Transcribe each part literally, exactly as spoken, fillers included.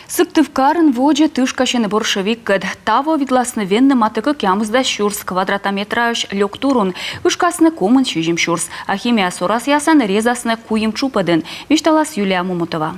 Сыктывкарын водзӧ тышкасьӧны боршевиккӧд. Таво видласны венны матӧ кӧкъямысдас сюрс квадратметраысь лёк турун. Ытшкасны комын сизим сюрс. А химия сорасъясӧн резасны куим тшупӧдын. Висьталас Юлия Момотова.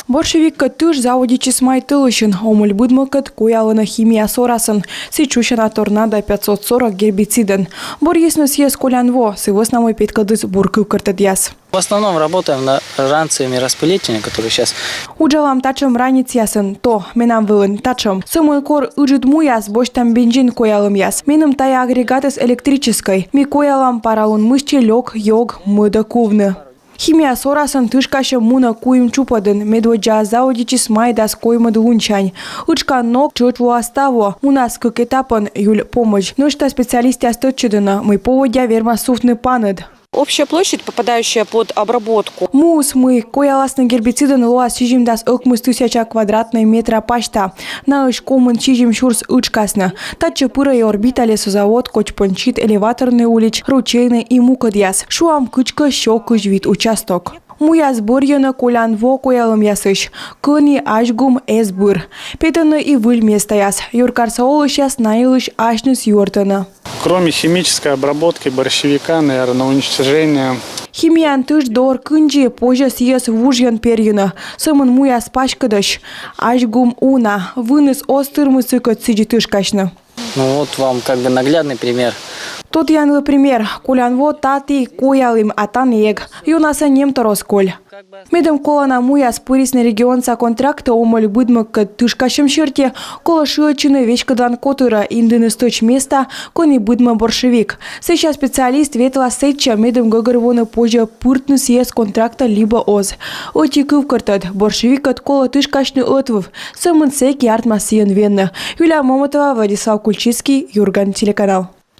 Боршевиккӧд тыш заводитчис май тӧлысьын. Омӧль быдмӧгкӧд коялӧны химия сорасӧн. Сідз шусяна «Торнадо пятьсот сорок» гербицидӧн. Бӧрйисны сійӧс колян во, сы вӧсна мый петкӧдліс бур кывкӧртӧдъяс. В основном работаем на ранцевыми распылителями, которые сейчас. Уджалам татшӧм ранецъясӧн, то менам вылын татшӧм. Сӧмын кор ыджыд муяс, босьтам бензин коялӧмъяс. Меным тайӧ агрегатыс электрическӧй. Ми коялам паралун мысти лёк, ёг, мӧдӧ кувны. Химия сорасӧн тышкасьӧм мунӧ куим тшупӧдын. Медводдзаыс заводитчис май дас коймӧд лунсянь. Ытшкан ног тшӧтш лоас таво. Мунас кык этапӧн, июль помӧдз. Нӧшта специалистъяс тӧдчӧдӧны, мый поводдя вермас сувтны паныд. Общая площадь, попадающая под обработку. Муыс, мый кояласны гербицидӧн, лоас сизимдас ӧкмыс тысяча квадратнӧй метра пасьта. Наысь комын сизим сюрс ытшкасны. Татчӧ пырӧ и «Орбита» лесозавод, Кочпончит, Элеваторный улич, Ручейный и мукӧдъяс. Шуам, кыдзкӧ сё кызь вит участок. Муяс бӧрйӧны колян во коялӧмъясысь. Кӧні азьгум эз быр, петӧны и выль местаяс. Юркарса олысьяс на йылысь асьныс юӧртӧны. Кроме химической обработки борщевика, наверное, на уничтожение. Химияӧн тыш дор кындзи позьӧ сійӧс вужйӧн перйыны. Сӧмын муяс паськӧдӧсь. Азьгум уна. Выныс оз тырмы сыкӧд сідзи тышкасьны. Ну вот вам как бы наглядный пример. Тодъянлы пример. Колян во таті коялім, а тані эг. Ёнасӧ немтор оз коль. Медым колана муяс пырисны регионса контрактӧ омӧль быдмӧгкӧд тышкасьӧм серти, колӧ шыӧдчыны веськӧдлан котырӧ, индыны стӧч места, кӧні быдмӧ боршевик. Сэсся специалист ветлас сэтчӧ, медым гӧгӧрвоны, позьӧ пыртны сійӧс контрактӧ либӧ оз. Ӧти кывкӧртӧд: боршевиккӧд колӧ тышкасьны ӧтвыв, сӧмын сэки артмас сійӧн венны. Юлия Момотова, Владислав Кульчицкий, «Юрган» телеканал.